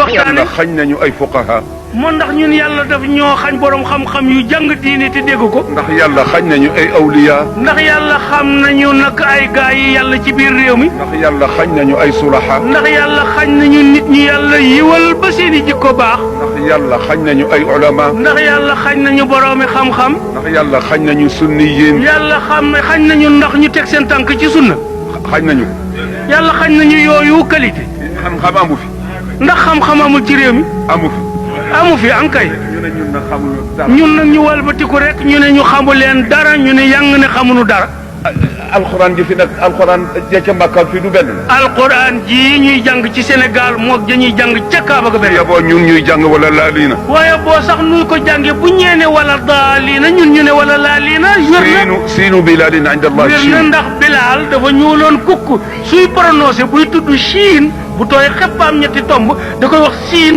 waxtaane yàlla xañ nañu ay fuqaha. moo ndax ñun yàlla daf ñoo xañ borom xam-xam yu jàng diine te dégg ko. ndax yàlla xañ nañu ay awliya. ndax yàlla xam nañu nag ay gaa yi yàlla ci biir réew mi. ndax yàlla xañ nañu ay sulaha. ndax yàlla xañ nañu nit ñi yàlla yiwal ba seeni jikko baax. ndax yàlla xañ nañu ay ulama. ndax yàlla xañ nañu boroomi xam-xam. ndax yàlla xañ nañu sunniyin. yàlla xañ nañu ndax ñu teg seen tànk ci sunna. xañ nañu. yàlla xañ nañu yooyu qualité. xam-xam amu fi. ndax xam-xam amul ci réew mi. amu fi. amu fi ankay. ñu ne ñun nag xamuñu dara. ñun nag ñu walbatiku rek ñu ne ñu xamu leen dara ñu ne yang ne xamuñu dara. alxuraan ji fi nag alxuraan ja ca Makka fii du benn. alxuraan ji ñuy jàng ci Sénégal moog dañuy jàng ca Kaaba ga benn. yaboo ñun ñuy jàng wala laaliina. waaye boo sax nuy ko jàngee bu ñeene wala daaliina ñun ñu ne wala laaliina. wér na siinu bilaadin inda Allah wér na ndax Bilaal dafa ñuuloon kukk suy prononcé buy tudd Chine bu tooy xeppaam ñetti tomb da koy wax siin.